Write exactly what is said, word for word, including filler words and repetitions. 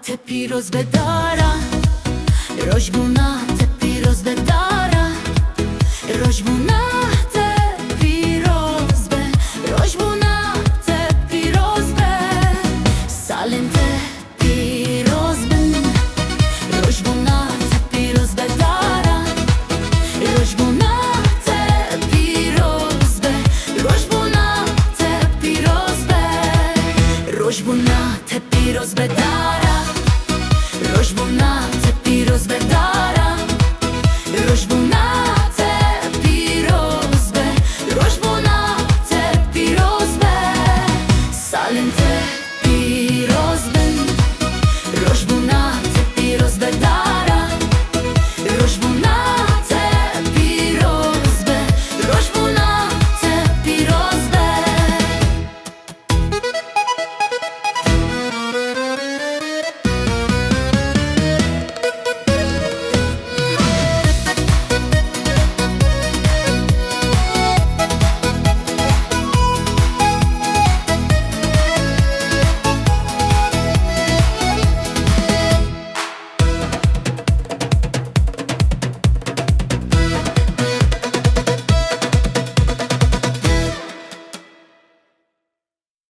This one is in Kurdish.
Te pîroz be dara, rojbûna te pîroz be dara, rojbûna te pîroz be, rojbûna te pîroz be, salên te pîroz bin, rojbûna te pîroz be dara, rojbûna te pîroz be, rojbûna te pîroz be, rojbûna te pîroz be